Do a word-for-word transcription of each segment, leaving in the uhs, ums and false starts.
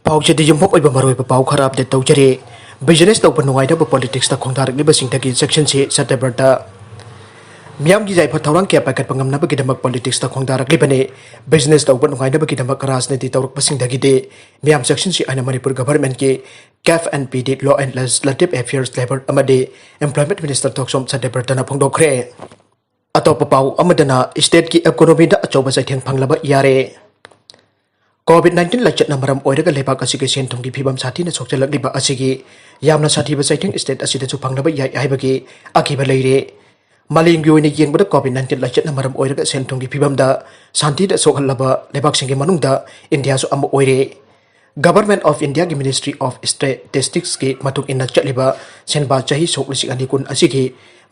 ꯄꯥꯎꯆꯦꯗ ꯌꯨꯝꯐꯝ ꯑꯣꯏꯕ ꯃꯔꯨꯑꯣꯏꯕ ꯄꯥꯎ ꯈꯔ ꯑꯞꯗꯦꯠ ꯇꯧꯖꯔꯤ꯫ ꯕꯤꯖꯤꯅꯦꯁ ꯇꯧꯕ ꯅꯨꯡꯉꯥꯏꯅꯕ ꯄꯣꯂꯤꯇꯤꯛꯁꯇ ꯈꯣꯡꯗꯥꯔꯛꯂꯤꯕꯁꯤꯡꯗꯒꯤ ꯁꯦꯛꯁꯟ ꯁꯤ ꯁꯠꯇꯕ꯭ꯔꯇ꯫ ꯃꯤꯌꯥꯝꯒꯤ ꯌꯥꯏꯐ ꯊꯧꯔꯥꯡ ꯀꯌꯥ ꯄꯥꯏꯈꯠꯄ ꯉꯝꯅꯕꯒꯤꯗꯃꯛ ꯄꯣꯂꯤꯇꯤꯛꯁꯇ ꯈꯣꯡꯗꯥꯔꯛꯂꯤꯕꯅꯤ꯫ ꯕꯤꯖꯤꯅꯦꯁ ꯇꯧꯕ ꯅꯨꯡꯉꯥꯏꯅꯕꯒꯤꯗꯃꯛ ꯔꯥꯖꯅꯤꯇꯤ ꯇꯧꯔꯛꯄꯁꯤꯡꯗꯒꯤꯗꯤ ꯃꯤꯌꯥꯝ ꯁꯦꯛꯁꯟ ꯁꯤ ꯍꯥꯏꯅ ꯃꯅꯤꯄꯨꯔ ꯒꯚꯔꯟꯃꯦꯟꯠꯀꯤ ꯀꯦꯐ N P D, law and legislative affairs, labour ꯑꯃꯗꯤ ꯑꯦꯝꯄ꯭ꯂꯣꯏꯃꯦꯟꯠ ꯃꯤꯅꯤꯁꯇꯔ ꯊꯣꯛꯆꯣꯝ ꯁꯠꯇꯕ꯭ꯔꯇꯅ ꯐꯣꯡꯗꯣꯛꯈ꯭ꯔꯦ꯫ ꯑꯇꯣꯞꯄ ꯄꯥꯎ ꯑꯃꯗꯅ ꯏꯁꯇꯦꯠꯀꯤ ꯏꯀꯣꯅꯣꯃꯤꯗ ꯑꯆꯧꯕ ꯆꯩꯊꯦꯡ ꯐꯪꯂꯕ ꯌꯥꯔꯦ꯫ ꯀꯣꯚꯤꯗ ꯅꯥꯏꯟꯇꯤꯟ ꯂꯥꯏꯆꯠꯅ ꯃꯔꯝ ꯑꯣꯏꯔꯒ ꯂꯩꯕꯥꯛ ꯑꯁꯤꯒꯤ ꯁꯦꯟ ꯊꯨꯝꯒꯤ ꯐꯤꯕꯝ ꯁꯥꯊꯤꯅ ꯁꯣꯛꯆꯜꯂꯛꯂꯤꯕ ꯑꯁꯤꯒꯤ ꯌꯥꯝꯅ ꯁꯥꯊꯤꯕ ꯆꯩꯊꯦꯡ ꯏꯁꯇꯦꯠ ꯑꯁꯤꯗꯁꯨ ꯐꯪꯂꯕ ꯌꯥꯏ ꯍꯥꯏꯕꯒꯤ ꯑꯀꯤꯕ ꯂꯩꯔꯦ꯫ ꯃꯥꯂꯦꯝꯒꯤ ꯑꯣꯏꯅ ꯌꯦꯡꯕꯗ ꯀꯣꯚꯤꯗ ꯅꯥꯏꯟꯇꯤꯟ ꯂꯥꯏꯆꯠꯅ ꯃꯔꯝ ꯑꯣꯏꯔꯒ ꯁꯦꯟ ꯊꯨꯝꯒꯤ ꯐꯤꯕꯝꯗ ꯁꯥꯟꯇꯤꯗ ꯁꯣꯛꯍꯜꯂꯕ ꯂꯩꯕꯥꯛꯁꯤꯡꯒꯤ ꯃꯅꯨꯡꯗ ꯏꯟꯗꯤꯌꯥꯁꯨ ꯑꯃ ꯑꯣꯏꯔꯦ꯫ ꯒꯚꯔꯟꯃꯦꯟꯠ ꯑꯣꯐ ꯏꯟꯗꯤꯌꯥꯒꯤ ꯃꯤꯅꯤꯁꯇ꯭ꯔꯤ ꯑꯣꯐ ꯁ꯭ꯇꯦꯇꯤꯁꯇꯤꯛꯁꯀꯤ ꯃꯇꯨꯡ ꯏꯟꯅ ꯆꯠꯂꯤꯕ ꯁꯦꯟꯕꯥ ꯆꯍꯤ ꯁꯣꯛ ꯂꯤꯁꯤꯡ ꯑꯅꯤ ꯀꯨꯟ ꯑꯁꯤꯒꯤ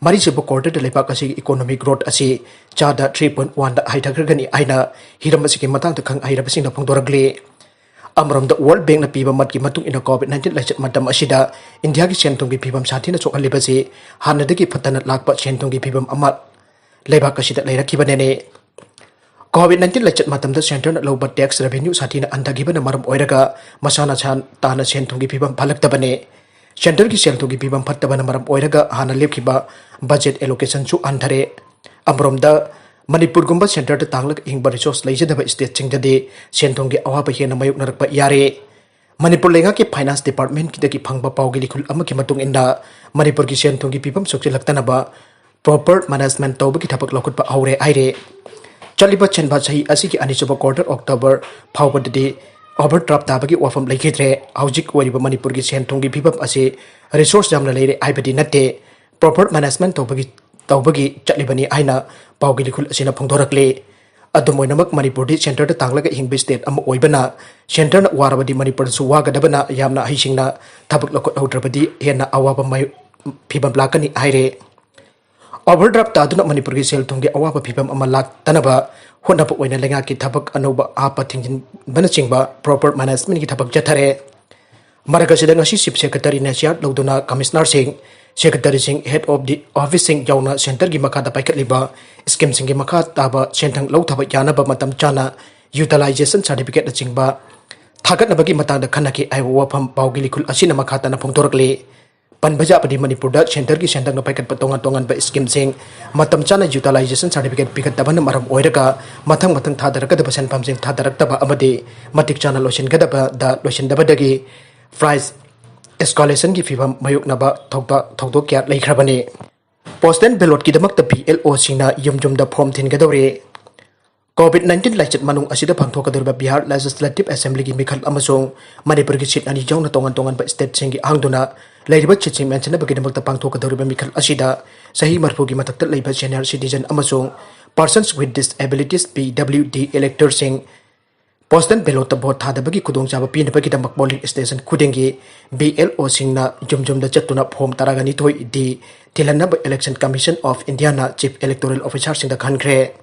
ꯃꯔꯤꯁꯨꯕ ꯀ꯭ꯋꯥꯔꯇꯔꯗ ꯂꯩꯕꯥꯛ ꯑꯁꯤꯒꯤ ꯏꯀꯣꯅꯣꯃꯤꯛ ꯒ꯭ꯔꯣꯠ ꯑꯁꯤ ꯆꯥꯗ ꯊ꯭ꯔꯤ ꯄꯣꯏꯟꯠ ꯋꯥꯟꯗ ꯍꯟꯊꯈ꯭ꯔꯒꯅꯤ ꯍꯥꯏꯅ ꯍꯤꯔꯝ ꯑꯁꯤꯒꯤ ꯃꯇꯥꯡꯗ ꯈꯪ ꯑꯍꯩꯔꯕꯁꯤꯡꯅ ꯐꯣꯡꯗꯣꯔꯛꯂꯤ꯫ ꯑꯃꯔꯣꯝꯗ ꯋꯥꯔꯜꯗ ꯕꯦꯡꯛꯅ ꯄꯤꯕ ꯃꯠꯀꯤ ꯃꯇꯨꯡ ꯏꯟꯅ ꯀꯣꯚꯤꯗ ꯅꯥꯏꯟꯇꯤꯟ ꯂꯥꯏꯆꯠ ꯃꯇꯝ ꯑꯁꯤꯗ ꯏꯟꯗꯤꯌꯥꯒꯤ ꯁꯦꯟ ꯊꯨꯝꯒꯤ ꯐꯤꯕꯝ ꯁꯥꯊꯤꯅ ꯁꯣꯛꯍꯜꯂꯤꯕꯁꯤ ꯍꯥꯟꯅꯗꯒꯤ ꯐꯠꯇꯅ ꯂꯥꯛꯄ ꯁꯦꯟ ꯊꯨꯝꯒꯤ ꯐꯤꯕꯝ ꯑꯃ ꯂꯩꯕꯥꯛ ꯑꯁꯤꯗ ꯂꯩꯔꯛꯈꯤꯕꯅꯦꯅꯦ꯫ ꯀꯣꯚꯤꯗ ꯅꯥꯏꯟꯇꯤꯟ ꯂꯥꯏꯆꯠ ꯃꯇꯝꯗ ꯁꯦꯟꯇꯔꯅ ꯂꯧꯕ ꯇꯦꯛꯁ ꯔꯦꯚꯦꯅ꯭ꯌꯨ ꯁꯥꯊꯤꯅ ꯍꯟꯊꯈꯤꯕꯅ ꯃꯔꯝ ꯑꯣꯏꯔꯒ ꯃꯁꯥꯅ ꯁꯥ-, ꯇꯥꯅ ꯁꯦꯟ ꯊꯨꯝꯒꯤ ꯐꯤꯕꯝ ꯐꯠꯂꯛꯇꯕꯅꯦ꯫ ꯁꯦꯟꯇꯔꯒꯤ ꯁꯦꯜ ꯊꯨꯝꯒꯤ ꯐꯤꯕꯝ ꯐꯠꯇꯕꯅ ꯃꯔꯝ ꯑꯣꯏꯔꯒ ꯍꯥꯟꯅ ꯂꯦꯞꯈꯤꯕ ꯕꯖꯦꯠ ꯑꯦꯂꯣꯀꯦꯁꯟꯁꯨ ꯍꯟꯊꯔꯦ꯫ ꯑꯃꯔꯣꯝꯗ ꯃꯅꯤꯄꯨꯔꯒꯨꯝꯕ ꯁꯦꯟꯇꯔꯗ ꯇꯥꯡꯂꯒ ꯍꯤꯡꯕ ꯔꯤꯁꯣꯔꯁ ꯂꯩꯖꯗꯕ ꯏꯁꯇꯦꯠꯁꯤꯡꯗꯗꯤ ꯁꯦꯟ ꯊꯨꯝꯒꯤ ꯑꯋꯥꯕ ꯍꯦꯟꯅ ꯃꯥꯌꯣꯛꯅꯔꯛꯄ ꯌꯥꯔꯦ꯫ ꯃꯅꯤꯄꯨꯔ ꯂꯩꯉꯥꯛꯀꯤ ꯐꯥꯏꯅꯥꯟꯁ ꯗꯤꯄꯥꯔꯠꯃꯦꯟꯠꯀꯤꯗꯒꯤ ꯐꯪꯕ ꯄꯥꯎꯒꯤ ꯂꯤꯈꯨꯜ ꯑꯃꯒꯤ ꯃꯇꯨꯡ ꯏꯟꯅ ꯃꯅꯤꯄꯨꯔꯒꯤ ꯁꯦꯟ ꯊꯨꯝꯒꯤ ꯐꯤꯕꯝ ꯁꯣꯛꯆꯤꯜꯂꯛꯇꯅꯕ ꯄ꯭ꯔꯣꯄꯔ ꯃꯦꯅꯦꯖꯃꯦꯟꯠ ꯇꯧꯕꯒꯤ ꯊꯕꯛ ꯂꯧꯈꯠꯄ ꯍꯧꯔꯦ ꯍꯥꯏꯔꯦ꯫ ꯆꯠꯂꯤꯕ ꯁꯦꯟꯕꯥ ꯆꯍꯤ ꯑꯁꯤꯒꯤ ꯑꯅꯤꯁꯨꯕ ꯀ꯭ꯋꯥꯔꯇꯔ ꯑꯣꯛꯇꯣꯕꯔ ꯐꯥꯎꯕꯗꯗꯤ ꯑꯣꯚꯔꯗ꯭ꯔꯥꯐ ꯇꯥꯕꯒꯤ ꯋꯥꯐꯝ ꯂꯩꯈꯤꯗ꯭ꯔꯦ꯫ ꯍꯧꯖꯤꯛ ꯑꯣꯏꯔꯤꯕ ꯃꯅꯤꯄꯨꯔꯒꯤ ꯁꯦꯟ ꯊꯨꯝꯒꯤ ꯐꯤꯕꯝ ꯑꯁꯤ ꯔꯤꯁꯣꯔꯁ ꯌꯥꯝꯅ ꯂꯩꯔꯦ ꯍꯥꯏꯕꯗꯤ ꯅꯠꯇꯦ꯫ ꯄ꯭ꯔꯣꯄꯔ ꯃꯦꯅꯦꯖꯃꯦꯟꯠ ꯇꯧꯕꯒꯤ, ꯇꯧꯕꯒꯤ ꯆꯠꯂꯤꯕꯅꯤ ꯍꯥꯏꯅ ꯄꯥꯎꯒꯤ ꯂꯤꯈꯨꯜ ꯑꯁꯤꯅ ꯐꯣꯡꯗꯣꯔꯛꯂꯤ꯫ ꯑꯗꯨꯝ ꯑꯣꯏꯅꯃꯛ ꯃꯅꯤꯄꯨꯔꯗꯤ ꯁꯦꯟꯇꯔꯗ ꯇꯥꯡꯂꯒ ꯍꯤꯡꯕ ꯏꯁꯇꯦꯠ ꯑꯃ ꯑꯣꯏꯕꯅ ꯁꯦꯟꯇꯔꯅ ꯋꯥꯔꯕꯗꯤ ꯃꯅꯤꯄꯨꯔꯗꯁꯨ ꯋꯥꯒꯗꯕꯅ ꯌꯥꯝꯅ ꯍꯩꯁꯤꯡꯅ ꯊꯕꯛ ꯂꯧꯈꯠꯍꯧꯗ꯭ꯔꯕꯗꯤ ꯍꯦꯟꯅ ꯑꯋꯥꯕ ꯃꯥꯌꯣ-, ꯐꯤꯕꯝ ꯂꯥꯛꯀꯅꯤ ꯍꯥꯏꯔꯦ꯫ ꯑꯣꯚꯔꯗ꯭ꯔꯥꯐ ꯇꯥꯗꯨꯅ ꯃꯅꯤꯄꯨꯔꯒꯤ ꯁꯦꯜ ꯊꯨꯝꯒꯤ ꯑꯋꯥꯕ ꯐꯤꯕꯝ ꯑꯃ ꯂꯥꯛꯇꯅꯕ ꯍꯣꯠꯅꯕ ꯑꯣꯏꯅ ꯂꯩꯉꯥꯛꯀꯤ ꯊꯕꯛ ꯑꯅꯧꯕ ꯍꯥꯞꯄ ꯊꯤꯡꯖꯤꯟꯕꯅꯆꯤꯡꯕ ꯄ꯭ꯔꯣꯄꯔ ꯃꯦꯅꯦꯖꯃꯦꯟꯠꯀꯤ ꯊꯕꯛ ꯆꯠꯊꯔꯦ꯫ ꯃꯔꯛ ꯑꯁꯤꯗ ꯉꯁꯤ ꯆꯤꯐ ꯁꯦꯀ꯭ꯔꯦꯇꯔꯤꯅ ꯆꯤꯌꯥꯔ ꯂꯧꯗꯨꯅ ꯀꯃꯤꯁꯅꯔꯁꯤꯡ, ꯁꯦꯀ꯭ꯔꯦꯇꯔꯤꯁꯤꯡ, ꯍꯦꯗ ꯑꯣꯐ ꯗꯤ ꯑꯣꯐꯤꯁꯁꯤꯡ ꯌꯥꯎꯅ ꯁꯦꯟꯇꯔꯒꯤ ꯃꯈꯥꯗ ꯄꯥꯏꯈꯠꯂꯤꯕ ꯁ꯭ꯀꯤꯝꯁꯤꯡꯒꯤ ꯃꯈꯥ ꯇꯥꯕ ꯁꯦꯟꯊꯪ ꯂꯧꯊꯕ ꯌꯥꯅꯕ ꯃꯇꯝ ꯆꯥꯅ ꯌꯨꯇꯤꯂꯥꯏꯖꯦꯁꯟ ꯁꯥꯔꯇꯤꯐꯤꯀꯦꯠꯅꯆꯤꯡꯕ ꯊꯥꯒꯠꯅꯕꯒꯤ ꯃꯇꯥꯡꯗ ꯈꯟꯅꯈꯤ ꯍꯥꯏꯕ ꯋꯥꯐꯝ ꯄꯥꯎꯒꯤ ꯂꯤꯈꯨꯜ ꯑꯁꯤꯅ ꯃꯈꯥ ꯇꯥꯅ ꯐꯣꯡꯗꯣꯔꯛꯂꯤ꯫ ꯄꯟꯕ ꯌꯥꯕꯗꯤ ꯃꯅꯤꯄꯨꯔꯗ centreꯒꯤ ꯁꯦꯟꯊꯪꯅ ꯄꯥꯏꯈꯠꯄ ꯇꯣꯉꯥꯟ ꯇꯣꯉꯥꯟꯕ schemeꯁꯤꯡ ꯃꯇꯝ ꯆꯥꯅ utilization certificate ꯄꯤꯈꯠꯇꯕꯅ ꯃꯔꯝ ꯑꯣꯏꯔꯒ ꯃꯊꯪ ꯃꯊꯪ ꯊꯥꯗꯔꯛꯀꯗꯕ ꯁꯦꯟꯐꯝꯁꯤꯡ ꯊꯥꯗꯔꯛꯇꯕ ꯑꯃꯗꯤ ꯃꯇꯤꯛ ꯆꯥꯅ ꯂꯣꯏꯁꯤꯟꯒꯗꯕꯗ ꯂꯣꯏꯁꯤꯟꯗꯕꯗꯒꯤ price escalationꯒꯤ ꯐꯤꯚꯝ ꯃꯥꯌꯣꯛꯅꯕ ꯊꯧꯗꯣꯛ ꯊꯧꯗꯣꯛ ꯀꯌꯥ ꯂꯩꯈ꯭ꯔꯕꯅꯤ꯫ Postal ballotꯀꯤꯗꯃꯛꯇ BLOꯁꯤꯡꯅ ꯌꯨꯝ ꯌꯨꯝꯗ form ꯊꯤꯟꯒꯗꯧꯔꯤ꯫ COVID nineteen ꯂꯥꯏꯆꯠ ꯃꯅꯨꯡ ꯑꯁꯤꯗ ꯄꯥꯡꯊꯣꯛꯀꯗꯧꯔꯤꯕ ꯕꯤꯍꯥꯔ Legislative Assemblyꯒꯤ ꯃꯤꯈꯜ ꯑꯃꯁꯨꯡ ꯃꯅꯤꯄꯨꯔꯒꯤ seat ꯑꯅꯤ ꯌꯥꯎꯅ ꯇꯣꯉꯥꯟ ꯇꯣꯉꯥꯟꯕ stateꯁꯤꯡꯒꯤ ꯍꯥꯡꯗꯨꯅ ꯂꯩꯔꯤꯕ seatꯁꯤꯡ ꯃꯦꯟꯁꯤꯟꯅꯕꯒꯤꯗꯃꯛꯇ ꯄꯥꯡꯊꯣꯛꯀꯗꯧꯔꯤꯕ ꯃꯤꯈꯜ ꯑꯁꯤꯗ ꯆꯍꯤ ꯃꯔꯤꯐꯨꯒꯤ ꯃꯊꯛꯇ ꯂꯩꯕ senior citizen ꯑꯃꯁꯨꯡ persons with disabilities, PWD, electorꯁꯤꯡ postal ballotꯇ vote ꯊꯥꯗꯕꯒꯤ ꯈꯨꯗꯣꯡꯆꯥꯕ ꯄꯤꯅꯕꯒꯤꯗꯃꯛ polling station ꯈꯨꯗꯤꯡꯒꯤ BLOꯁꯤꯡꯅ ꯌꯨꯝ ꯌꯨꯝꯗ ꯆꯠꯇꯨꯅ form ꯇꯔꯥꯒ ꯅꯤꯊꯣꯏ D ꯊꯤꯜꯍꯟꯅꯕ Election Commission of Indiaꯅ Chief Electoral Officerꯁꯤꯡꯗ ꯈꯟꯈ꯭ꯔꯦ꯫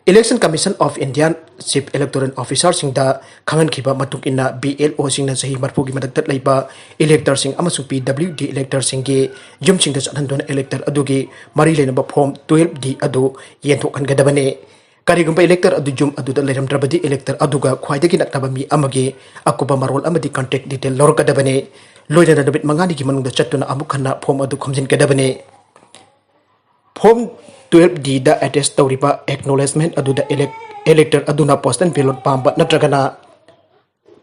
Election Commission of India Chief Electoral Officerꯁꯤꯡꯗ ꯈꯪꯍꯟꯈꯤꯕ ꯃꯇꯨꯡ ꯏꯟꯅ, BLOꯁꯤꯡꯅ ꯆꯍꯤ ꯃꯔꯤꯐꯨꯒꯤ ꯃꯊꯛꯇ ꯂꯩꯕ electorꯁꯤꯡ ꯑꯃꯁꯨꯡ PWD electorꯁꯤꯡꯒꯤ ꯌꯨꯝꯁꯤꯡꯗ ꯆꯠꯍꯟꯗꯨꯅ elector ꯑꯗꯨꯒꯤ ꯃꯔꯤ ꯂꯩꯅꯕ form twelve D ꯑꯗꯨ ꯌꯦꯟꯊꯣꯛꯍꯟꯒꯗꯕꯅꯤ꯫ ꯀꯔꯤꯒꯨꯝꯕ elector ꯑꯗꯨ ꯌꯨꯝ ꯑꯗꯨꯗ ꯂꯩꯔꯝꯗ꯭ꯔꯕꯗꯤ, elector ꯑꯗꯨꯒ ꯈ꯭ꯋꯥꯏꯗꯒꯤ ꯅꯛꯅꯕ ꯃꯤ ꯑꯃꯒꯤ ꯑꯀꯨꯞꯄ ꯃꯔꯣꯜ ꯑꯃꯗꯤ contact detail ꯂꯧꯔꯛꯀꯗꯕꯅꯤ꯫ ꯂꯣꯏꯅꯅ ꯅꯨꯃꯤꯠ ꯃꯉꯥꯅꯤꯒꯤ ꯃꯅꯨꯡꯗ ꯆꯠꯇꯨꯅ ꯑꯃꯨꯛ ꯍꯟꯅ form ꯑꯗꯨ ꯈꯣꯝꯖꯤꯟꯒꯗꯕꯅꯤ꯫ Form twelve Dꯗ attach ꯇꯧꯔꯤꯕ acknowledgement ꯑꯗꯨꯗ elect-, elector ꯑꯗꯨꯅ postal ballot ꯄꯥꯝꯕ ꯅꯠꯇ꯭ꯔꯒꯅ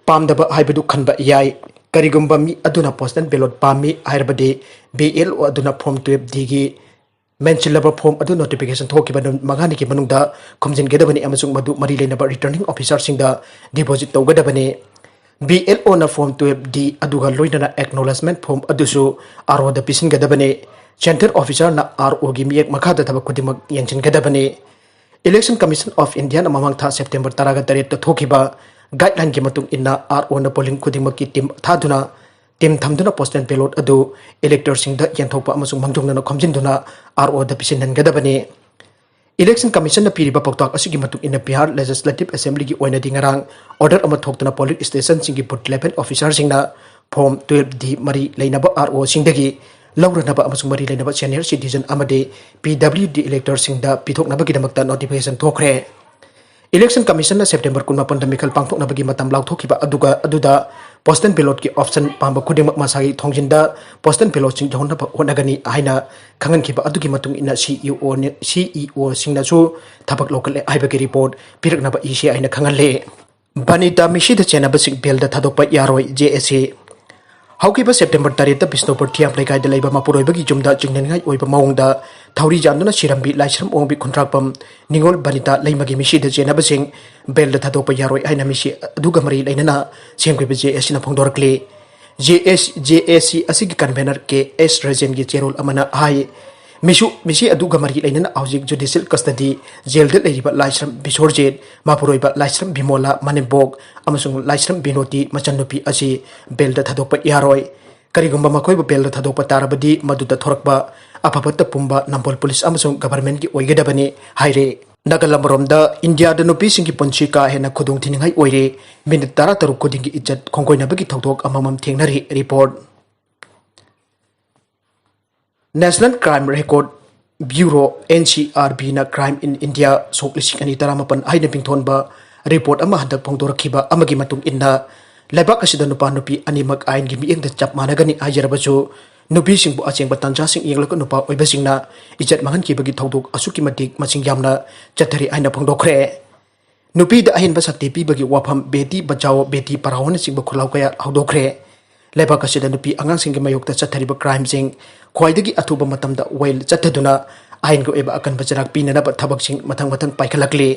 ꯄꯥꯝꯗꯕ ꯍꯥꯏꯕꯗꯨ ꯈꯟꯕ ꯌꯥꯏ꯫ ꯀꯔꯤꯒꯨꯝꯕ ꯃꯤ ꯑꯗꯨꯅ postal ballot ꯄꯥꯝꯃꯤ ꯍꯥꯏꯔꯕꯗꯤ, BLO ꯑꯗꯨꯅ form twelve Dꯒꯤ ꯃꯦꯟꯁꯤꯜꯂꯕ form ꯑꯗꯨ notification ꯊꯣꯛꯈꯤꯕ ꯅꯨꯃꯤꯠ ꯃꯉꯥꯅꯤꯒꯤ ꯃꯅꯨꯡꯗ ꯈꯣꯝꯖꯤꯟꯒꯗꯕꯅꯤ ꯑꯃꯁꯨꯡ ꯃꯗꯨ ꯃꯔꯤ ꯂꯩꯅꯕ returning officerꯁꯤꯡꯗ deposit ꯇꯧꯒꯗꯕꯅꯤ꯫ BLOꯅ form twelve D ꯑꯗꯨꯒ ꯂꯣꯏꯅꯅ acknowledgement form ꯑꯗꯨꯁꯨ ROꯗ ꯄꯤꯁꯤꯟꯒꯗꯕꯅꯤ꯫ Centre officerꯅ ROꯒꯤ ꯃꯤꯌꯦꯛ ꯃꯈꯥꯗ ꯊꯕꯛ ꯈꯨꯗꯤꯡꯃꯛ ꯌꯦꯡꯁꯤꯟꯒꯗꯕꯅꯤ꯫ Election Commission of Indiaꯅ ꯃꯃꯥꯡ ꯊꯥ September ꯇꯔꯥꯒ ꯇꯔꯦꯠꯇ ꯊꯣꯛꯈꯤꯕ guideline ꯒꯤ ꯃꯇꯨꯡ ꯏꯟꯅ, ROꯅ polling ꯈꯨꯗꯤꯡꯃꯛꯀꯤ team ꯊꯥꯗꯨꯅ, team ꯊꯝꯗꯨꯅ postal ballot ꯑꯗꯨ electorꯁꯤꯡꯗ ꯌꯦꯟꯊꯣꯛꯄ ꯑꯃꯁꯨꯡ ꯃꯥꯡꯖꯧꯅꯅ ꯈꯣꯝꯖꯤꯟꯗꯨꯅ ROꯗ ꯄꯤꯁꯤꯟꯍꯟꯒꯗꯕꯅꯤ꯫ Election Commissionꯅ ꯄꯤꯔꯤꯕ ꯄꯥꯎꯇꯥꯛ ꯑꯁꯤꯒꯤ ꯃꯇꯨꯡ ꯏꯟꯅ, ꯕꯤꯍꯥꯔ Legislative Assemblyꯒꯤ ꯑꯣꯏꯅꯗꯤ ꯉꯔꯥꯡ order ꯑꯃ ꯊꯣꯛꯇꯨꯅ polling stationꯁꯤꯡꯒꯤ booth level officerꯁꯤꯡꯅ form twelve D ꯃꯔꯤ ꯂꯩꯅꯕ ROꯁꯤꯡꯗꯒꯤ ꯂꯧꯔꯅꯕ ꯑꯃꯁꯨꯡ ꯃꯔꯤ ꯂꯩꯅꯕ senior citizen ꯑꯃꯗꯤ PWD electorꯁꯤꯡꯗ ꯄꯤꯊꯣꯛꯅꯕꯒꯤꯗꯃꯛꯇ notification ꯊꯣꯛꯈ꯭ꯔꯦ꯫ Election Commission ꯅ September ꯀꯨꯟꯃꯥꯄꯟꯗ ꯃꯤꯈꯜ ꯄꯥꯡꯊꯣꯛꯅꯕꯒꯤ ꯃꯇꯝ ꯂꯥꯎꯊꯣꯛꯈꯤꯕ ꯑꯗꯨꯒ, ꯑꯗꯨꯗ postal ballot ꯀꯤ option ꯄꯥꯝꯕ ꯈꯨꯗꯤꯡꯃꯛ ꯃꯁꯥꯒꯤ ꯊꯣꯡꯖꯤꯟꯗ postal ballot ꯁꯤꯡ ꯌꯧꯍꯟꯅꯕ ꯍꯣꯠꯅꯒꯅꯤ ꯍꯥꯏꯅ ꯈꯪꯍꯟꯈꯤꯕ ꯑꯗꯨꯒꯤ ꯃꯇꯨꯡ ꯏꯟꯅ CEO ꯅꯤ-, CEO ꯁꯤꯡꯅꯁꯨ ꯊꯕꯛ ꯂꯧꯈꯠꯂꯦ ꯍꯥꯏꯕꯒꯤ report ꯄꯤꯔꯛꯅꯕ ꯏꯁꯤ ꯍꯥꯏꯅ ꯈꯪꯍꯜꯂꯦ꯫ ꯕꯅꯤꯇꯥ ꯃꯤꯁꯤꯗ ꯆꯦꯟꯅꯕꯁꯤꯡ bail ꯗ ꯊꯥꯗꯣꯛꯄ ꯌꯥꯔꯣꯏ, JAC꯫ ꯍꯧꯈꯤꯕ September ꯇꯔꯦꯠꯇ ꯕꯤꯁꯅꯨꯄꯨꯔ ꯊꯤꯌꯥꯝ ꯂꯩꯀꯥꯏꯗ ꯂꯩꯕ ꯃꯄꯨꯔꯣꯏꯕꯒꯤ ꯌꯨꯝꯗ ꯆꯤꯡꯅꯅꯤꯡꯉꯥꯏ ꯑꯣꯏꯕ ꯃꯑꯣꯡꯗ ꯊꯧꯔꯤ ꯌꯥꯟꯗꯨꯅ ꯁꯤꯔꯝꯕꯤ ꯂꯥꯏꯁ꯭ꯔꯝ ꯑꯣꯡꯕꯤ ꯈꯨꯟꯗ꯭ꯔꯥꯛꯄꯝ ꯅꯤꯉꯣꯜ ꯕꯅꯤꯇꯥ ꯂꯩꯃꯒꯤ ꯃꯤꯁꯤꯗ ꯆꯦꯟꯅꯕꯁꯤꯡ bail ꯗ ꯊꯥꯗꯣꯛꯄ ꯌꯥꯔꯣꯏ ꯍꯥꯏꯅ ꯃꯤꯁꯤ ꯑꯗꯨꯒ ꯃꯔꯤ ꯂꯩꯅꯅ ꯁꯦꯝꯈꯤꯕ JAC ꯅ ꯐꯣꯡꯗꯣꯔꯛꯂꯤ꯫ JAC, JAC ꯑꯁꯤꯒꯤ convener ꯀꯦ ꯑꯦꯁ ꯔꯖꯦꯟꯒꯤ ꯆꯦꯔꯣꯜ ꯑꯃꯅ ꯍꯥꯏ, ꯃꯤꯁꯨ, ꯃꯤꯁꯤ ꯑꯗꯨꯒ ꯃꯔꯤ ꯂꯩꯅꯅ ꯍꯧꯖꯤꯛ judicial custody jail ꯗ ꯂꯩꯔꯤꯕ ꯂꯥꯏꯁ꯭ꯔꯝ ꯕꯤꯁꯣꯔꯖꯤꯠ, ꯃꯄꯨꯔꯣꯏꯕ ꯂꯥꯏꯁ꯭ꯔꯝ ꯕꯤꯃꯣꯂꯥ ꯃꯅꯦꯝꯕꯣꯛ ꯑꯃꯁꯨꯡ ꯂꯥꯏꯁ꯭ꯔꯝ ꯕꯤꯅꯣꯇꯤ ꯃꯆꯟꯅꯨꯄꯤ ꯑꯁꯤ bail ꯗ ꯊꯥꯗꯣꯛꯄ ꯌꯥꯔꯣꯏ꯫ ꯀꯔꯤꯒꯨꯝꯕ ꯃꯈꯣꯏꯕꯨ bail ꯗ ꯊꯥꯗꯣꯛꯄ ꯇꯥꯔꯕꯗꯤ ꯃꯗꯨꯗ ꯊꯣꯔꯛꯄ ꯑꯐ ꯐꯠꯇ ꯄꯨꯝꯕ ꯅꯝꯕꯣꯜ ꯄꯨꯂꯤꯁ ꯑꯃꯁꯨꯡ government ꯀꯤ ꯑꯣꯏꯒꯗꯕꯅꯤ ꯍꯥꯏꯔꯦ꯫ ꯅꯥꯒꯥꯂꯦꯟ ꯃꯔꯣꯝꯗ ꯏꯟꯗꯤꯌꯥꯗ ꯅꯨꯄꯤꯁꯤꯡꯒꯤ ꯄꯨꯟꯁꯤ ꯀꯥ ꯍꯦꯟꯅ ꯈꯨꯗꯣꯡꯊꯤꯅꯤꯡꯉꯥꯏ ꯑꯣꯏꯔꯦ꯫ Minute ꯇꯔꯥꯇꯔꯨꯛ ꯈꯨꯗꯤꯡꯒꯤ ꯏꯖꯠ ꯈꯣꯡꯒꯣꯏꯅꯕꯒꯤ ꯊꯧꯗꯣꯛ ꯑꯃꯃꯝ ꯊꯦꯡꯅꯔꯤ꯫ Report꯫ National Crime Record Bureau, NCRB ꯅ Crime in India ꯁꯣꯛ ꯂꯤꯁꯤꯡ ꯑꯅꯤ ꯇꯔꯥꯃꯥꯄꯟ ꯍꯥꯏꯅ ꯃꯤꯡꯊꯣꯟꯕ report ꯑꯃ ꯍꯟꯗꯛ ꯐꯣꯡꯗꯣꯔꯛꯈꯤꯕ ꯑꯃꯒꯤ ꯃꯇꯨꯡ ꯏꯟꯅ, ꯂꯩꯕꯥꯛ ꯑꯁꯤꯗ ꯅꯨꯄꯥ ꯅꯨꯄꯤ ꯑꯅꯤꯃꯛ ꯑꯥꯏꯟꯒꯤ ꯃꯤꯠꯌꯦꯡꯗ ꯆꯞ ꯃꯥꯟꯅꯒꯅꯤ ꯍꯥꯏꯖꯔꯕꯁꯨ, ꯅꯨꯄꯤꯁꯤꯡꯕꯨ ꯑꯆꯦꯡꯕ ꯇꯥꯟꯖꯥꯁꯤꯡ ꯌꯦꯡꯂꯒ ꯅꯨꯄꯥ ꯑꯣꯏꯕꯁꯤꯡꯅ ꯏꯖꯠ ꯃꯥꯡꯍꯟꯈꯤꯕꯒꯤ ꯊꯧꯗꯣꯛ ꯑꯁꯨꯛꯀꯤ ꯃꯇꯤꯛ ꯃꯁꯤꯡ ꯌꯥꯝꯅ ꯆꯠꯊꯔꯤ ꯍꯥꯏꯅ ꯐꯣꯡꯗꯣꯛꯈ꯭ꯔꯦ꯫ ꯅꯨꯄꯤꯗ ꯑꯍꯦꯟꯕ ꯁꯛꯇꯤ ꯄꯤꯕꯒꯤ ꯋꯥꯐꯝ ꯕꯦꯇꯤ ꯕꯆꯥꯑꯣ, ꯕꯦꯇꯤ ꯄꯔꯥꯑꯣꯅꯆꯤꯡꯕ ꯈꯨꯜꯂꯥꯎ ꯀꯌꯥ ꯍꯧꯗꯣꯛꯈ꯭ꯔꯦ꯫ ꯂꯩꯕꯥꯛ ꯑꯁꯤꯗ ꯅꯨꯄꯤ ꯑꯉꯥꯡꯁꯤꯡꯒꯤ ꯃꯥꯌꯣꯛꯇ ꯆꯠꯊꯔꯤꯕ crimeꯁꯤꯡ ꯈ꯭ꯋꯥꯏꯗꯒꯤ ꯑꯊꯨꯕ ꯃꯇꯝꯗ ꯋꯥꯌꯦꯜ ꯆꯠꯊꯗꯨꯅ ꯑꯥꯏꯟꯒꯤ ꯑꯣꯏꯕ ꯑꯀꯟꯕ ꯆꯩꯔꯥꯛ ꯄꯤꯅꯅꯕ ꯊꯕꯛꯁꯤꯡ ꯃꯊꯪ ꯃꯊꯪ ꯄꯥꯏꯈꯠꯂꯛꯂꯤ꯫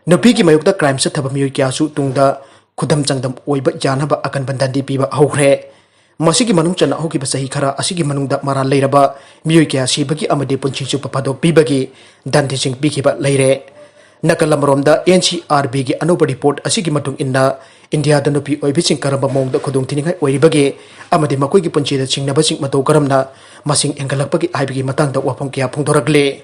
ꯅꯨꯄꯤꯒꯤ ꯃꯥꯌꯣꯛꯇ crime ꯆꯠꯊꯕ ꯃꯤꯑꯣꯏ ꯀꯌꯥꯁꯨ ꯇꯨꯡꯗ ꯈꯨꯗꯝ ꯆꯥꯡꯗꯝ ꯑꯣꯏꯕ ꯌꯥꯅꯕ ꯑꯀꯟꯕ ꯗꯟꯗꯤ ꯄꯤꯕ ꯍꯧꯈ꯭ꯔꯦ꯫ ꯃꯁꯤꯒꯤ ꯃꯅꯨꯡ ꯆꯟꯅ ꯍꯧꯈꯤꯕ ꯆꯍꯤ ꯈꯔ ꯑꯁꯤꯒꯤ ꯃꯅꯨꯡꯗ ꯃꯔꯥꯜ ꯂꯩꯔꯕ ꯃꯤꯑꯣꯏ ꯀꯌꯥ ꯁꯤꯕꯒꯤ ꯑꯃꯗꯤ ꯄꯨꯟꯁꯤ ꯆꯨꯞꯄ ꯐꯥꯗꯣꯛꯄꯤꯕꯒꯤ ꯗꯟꯗꯤꯁꯤꯡ ꯄꯤꯈꯤꯕ ꯂꯩꯔꯦ꯫ ꯅꯥꯒꯥꯂꯦꯟ ꯃꯔꯣꯝꯗ NCRBꯒꯤ ꯑꯅꯧꯕ report ꯑꯁꯤꯒꯤ ꯃꯇꯨꯡ ꯏꯟꯅ, ꯏꯟꯗꯤꯌꯥꯗ ꯅꯨꯄꯤ ꯑꯣꯏꯕꯤꯁꯤꯡ ꯀꯔꯝꯕ ꯃꯑꯣꯡꯗ ꯈꯨꯗꯣꯡꯊꯤꯅꯤꯡꯉꯥꯏ ꯑꯣꯏꯔꯤꯕꯒꯦ ꯑꯃꯗꯤ ꯃꯈꯣꯏꯒꯤ ꯄꯨꯟꯁꯤꯗ ꯁꯤꯡꯅꯕꯁꯤꯡ ꯃꯇꯧ ꯀꯔꯝꯅ ꯃꯁꯤꯡ ꯍꯦꯟꯒꯠꯂꯛꯄꯒꯦ ꯍꯥꯏꯕꯒꯤ ꯃꯇꯥꯡꯗ ꯋꯥꯐꯝ ꯀꯌꯥ ꯐꯣꯡꯗꯣꯔꯛꯂꯦ꯫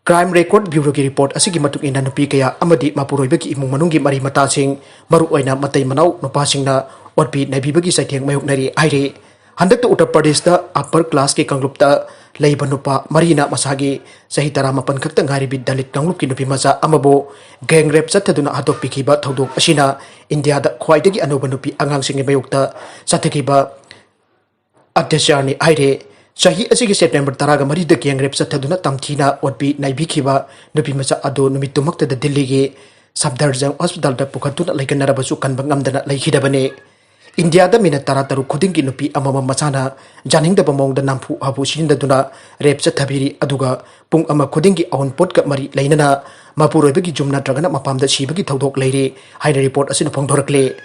Crime Record Bureauꯒꯤ report ꯑꯁꯤꯒꯤ ꯃꯇꯨꯡ ꯏꯟꯅ, ꯅꯨꯄꯤ ꯀꯌꯥ ꯑꯃꯗꯤ ꯃꯄꯨꯔꯣꯏꯕꯒꯤ ꯏꯃꯨꯡ ꯃꯅꯨꯡꯒꯤ ꯃꯔꯤ ꯃꯇꯥꯁꯤꯡ, ꯃꯔꯨꯑꯣꯏꯅ ꯃꯇꯩ ꯃꯅꯥꯎ ꯅꯨꯄꯥꯁꯤꯡꯅ ꯑꯣꯠꯄꯤ ꯅꯩꯕꯤꯕꯒꯤ ꯆꯩꯊꯦꯡ ꯃꯥꯌꯣꯛꯅꯔꯤ ꯍꯥꯏꯔꯤ꯫ ꯍꯟꯗꯛꯇ ꯎꯠꯇꯔ ꯄ꯭ꯔꯗꯦꯁꯇ ꯑꯄꯔ ꯀ꯭ꯂꯥꯁꯀꯤ ꯀꯥꯡꯂꯨꯞꯇ ꯂꯩꯕ ꯅꯨꯄꯥ ꯃꯔꯤꯅ ꯃꯁꯥꯒꯤ ꯆꯍꯤ ꯇꯔꯥꯃꯥꯄꯟ ꯈꯛꯇ ꯉꯥꯏꯔꯤꯕꯤ ꯗꯂꯤꯠ ꯀꯥꯡꯂꯨꯞꯀꯤ ꯅꯨꯄꯤ ꯃꯆꯥ ꯑꯃꯕꯨ ꯒꯦꯡ ꯔꯦꯞ ꯆꯠꯊꯗꯨꯅ ꯍꯥꯠꯇꯣꯛꯄꯤꯈꯤꯕ ꯊꯧꯗꯣꯛ ꯑꯁꯤꯅ ꯏꯟꯗꯤꯌꯥꯗ ꯈ꯭ꯋꯥꯏꯗꯒꯤ ꯑꯅꯧꯕ ꯅꯨꯄꯤ ꯑꯉꯥꯡꯁꯤꯡꯒꯤ ꯃꯥꯌꯣꯛꯇ ꯆꯠꯊꯈꯤꯕ ꯑꯇ꯭ꯌꯥꯆꯥꯔꯅꯤ ꯍꯥꯏꯔꯦ꯫ ꯆꯍꯤ ꯑꯁꯤꯒꯤ ꯁꯦꯞꯇꯦꯝꯕꯔ ꯇꯔꯥꯒ ꯃꯔꯤꯗ ꯒꯦꯡ ꯔꯦꯞ ꯆꯠꯊꯗꯨꯅ ꯇꯝꯊꯤꯅ ꯑꯣꯠꯄꯤ ꯅꯩꯕꯤꯈꯤꯕ ꯅꯨꯄꯤ ꯃꯆꯥ ꯑꯗꯨ ꯅꯨꯃꯤꯠꯇꯨꯃꯛꯇꯗ ꯗꯤꯜꯂꯤꯒꯤ ꯁꯐꯗꯔꯖꯪ ꯍꯣꯁꯄꯤꯇꯥꯜꯗ ꯄꯨꯈꯠꯇꯨꯅ ꯂꯩꯈꯟꯅꯔꯕꯁꯨ ꯀꯟꯕ ꯉꯝꯗꯅ ꯂꯩꯈꯤꯗꯕꯅꯤ꯫ ꯏꯟꯗꯤꯌꯥꯗ ꯃꯤꯅꯠ ꯇꯔꯥꯇꯔꯨꯛ ꯈꯨꯗꯤꯡꯒꯤ ꯅꯨꯄꯤ ꯑꯃꯃꯝ ꯃꯁꯥꯅ ꯌꯥꯅꯤꯡꯗꯕ ꯃꯑꯣꯡꯗ ꯅꯝꯐꯨ ꯍꯥꯐꯨ ꯁꯤꯖꯤꯟꯅꯗꯨꯅ ꯔꯦꯞ ꯆꯠꯊꯕꯤꯔꯤ, ꯑꯗꯨꯒ ꯄꯨꯡ ꯑꯃ ꯈꯨꯗꯤꯡꯒꯤ ꯑꯋꯨꯟꯄꯣꯠꯀ ꯃꯔꯤ ꯂꯩꯅꯅ ꯃꯄꯨꯔꯣꯏꯕꯒꯤ ꯌꯨꯝ ꯅꯠꯇ꯭ꯔꯒꯅ ꯃꯄꯥꯝꯗ ꯁꯤꯕꯒꯤ ꯊꯧꯗꯣꯛ ꯂꯩꯔꯤ ꯍꯥꯏꯅ ꯔꯤꯄꯣꯔꯠ ꯑꯁꯤꯅ ꯐꯣꯡꯗꯣꯔꯛꯂꯤ꯫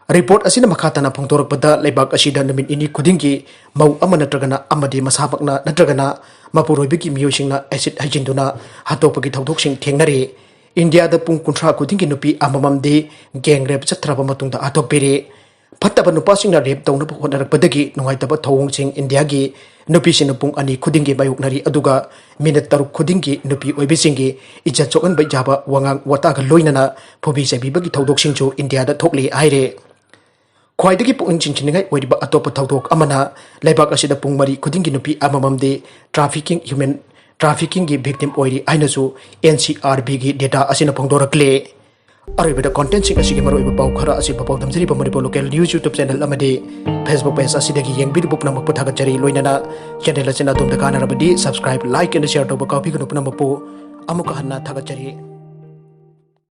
ꯔꯤꯄꯣꯔꯠ ꯑꯁꯤꯅ ꯃꯈꯥ ꯇꯥꯅ ꯐꯣꯡꯗꯣꯔꯛꯄꯗ, ꯂꯩꯕꯥꯛ ꯑꯁꯤꯗ ꯅꯨꯃꯤꯠ ꯅꯤꯅꯤ ꯈꯨꯗꯤꯡꯒꯤ ꯃꯧ ꯑꯃ ꯅꯠꯇ꯭ꯔꯒꯅ ꯑꯃꯗꯤ ꯃꯁꯥꯃꯛꯅ ꯅꯠꯇ꯭ꯔꯒꯅ ꯃꯄꯨꯔꯣꯏꯕꯒꯤ ꯃꯤꯑꯣꯏꯁꯤꯡꯅ ꯑꯦꯁꯤꯗ ꯍꯩꯖꯤꯟꯗꯨꯅ ꯍꯥꯠꯇꯣꯛꯄꯒꯤ ꯊꯧꯗꯣꯛꯁꯤꯡ ꯊꯦꯡꯅꯔꯤ꯫ ꯏꯟꯗꯤꯌꯥꯗ ꯄꯨꯡ ꯀꯨꯟꯊ꯭ꯔꯥ ꯈꯨꯗꯤꯡꯒꯤ ꯅꯨꯄꯤ ꯑꯃꯃꯝꯗꯤ ꯒꯦꯡ ꯔꯦꯞ ꯆꯠꯊꯔꯕ ꯃꯇꯨꯡꯗ ꯍꯥꯠꯇꯣꯛꯄꯤꯔꯤ꯫ ꯐꯠꯇꯕ ꯅꯨꯄꯥꯁꯤꯡꯅ ꯔꯦꯞ ꯇꯧꯅꯕ ꯍꯣꯠꯅꯔꯛꯄꯗꯒꯤ ꯅꯨꯡꯉꯥꯏꯇꯕ ꯊꯧꯑꯣꯡꯁꯤꯡ ꯏꯟꯗꯤꯌꯥꯒꯤ ꯅꯨꯄꯤꯁꯤꯡꯅ ꯄꯨꯡ ꯑꯅꯤ ꯈꯨꯗꯤꯡꯒꯤ ꯃꯥꯌꯣꯛꯅꯔꯤ, ꯑꯗꯨꯒ ꯃꯤꯅꯠ ꯇꯔꯨꯛ ꯈꯨꯗꯤꯡꯒꯤ ꯅꯨꯄꯤ ꯑꯣꯏꯕꯤꯁꯤꯡꯒꯤ ꯏꯖꯠ ꯁꯣꯛꯍꯟꯕ ꯌꯥꯕ ꯋꯥꯉꯥꯡ ꯋꯥꯇꯥꯒ ꯂꯣꯏꯅꯅ ꯐꯨꯕꯤ ꯆꯩꯕꯤꯕꯒꯤ ꯊꯧꯗꯣꯛꯁꯤꯡꯁꯨ ꯏꯟꯗꯤꯌꯥꯗ ꯊꯣꯛꯂꯤ ꯍꯥꯏꯔꯦ꯫ ꯈ꯭ꯋꯥꯏꯗꯒꯤ ꯄꯨꯛꯅꯤꯡ ꯆꯤꯡꯁꯤꯟꯅꯤꯡꯉꯥꯏ ꯑꯣꯏꯔꯤꯕ ꯑꯇꯣꯞꯄ ꯊꯧꯗꯣꯛ ꯑꯃꯅ, ꯂꯩꯕꯥꯛ ꯑꯁꯤꯗ ꯄꯨꯡ ꯃꯔꯤ ꯈꯨꯗꯤꯡꯒꯤ ꯅꯨꯄꯤ ꯑꯃꯃꯝꯗꯤ ꯇ꯭ꯔꯥꯐꯤꯀꯤꯡ, ꯍ꯭ꯌꯨꯃꯦꯟ ꯇ꯭ꯔꯥꯐꯤꯀꯤꯡꯒꯤ ꯚꯤꯛꯇꯤꯝ ꯑꯣꯏꯔꯤ ꯍꯥꯏꯅꯁꯨ ꯑꯦꯟ ꯁꯤ ꯑꯥꯔ ꯕꯤꯒꯤ ꯗꯦꯇꯥ ꯑꯁꯤꯅ ꯐꯣꯡꯗꯣꯔꯛꯂꯦ꯫ ꯑꯔꯣꯏꯕꯗ, ꯀꯣꯟꯇꯦꯟꯁꯤꯡ ꯑꯁꯤꯒꯤ ꯃꯔꯨꯑꯣꯏꯕ ꯄꯥꯎ ꯈꯔ ꯑꯁꯤ ꯄꯥꯎꯗꯝꯖꯔꯤꯕ Manipur local news YouTube channel ꯑꯃꯗꯤ ꯐꯦꯁꯕꯨꯛ ꯄꯦꯖ ꯑꯁꯤꯗꯒꯤ ꯌꯦꯡꯕꯤꯔꯤꯕ ꯄꯨꯝꯅꯃꯛꯄꯨ ꯊꯥꯒꯠꯆꯔꯤ꯫ ꯂꯣꯏꯅꯅ ꯆꯦꯅꯦꯜ ꯑꯁꯤꯅ ꯑꯗꯣꯝꯗ ꯀꯥꯟꯅꯔꯕꯗꯤ subscribe, like and share ꯇꯧꯕ ꯀꯥꯎꯕꯤꯒꯅꯨ꯫ ꯄꯨꯝꯅꯃꯛꯄꯨ ꯑꯃꯨꯛꯀ ꯍꯟꯅ ꯊꯥꯒꯠꯆꯔꯤ꯫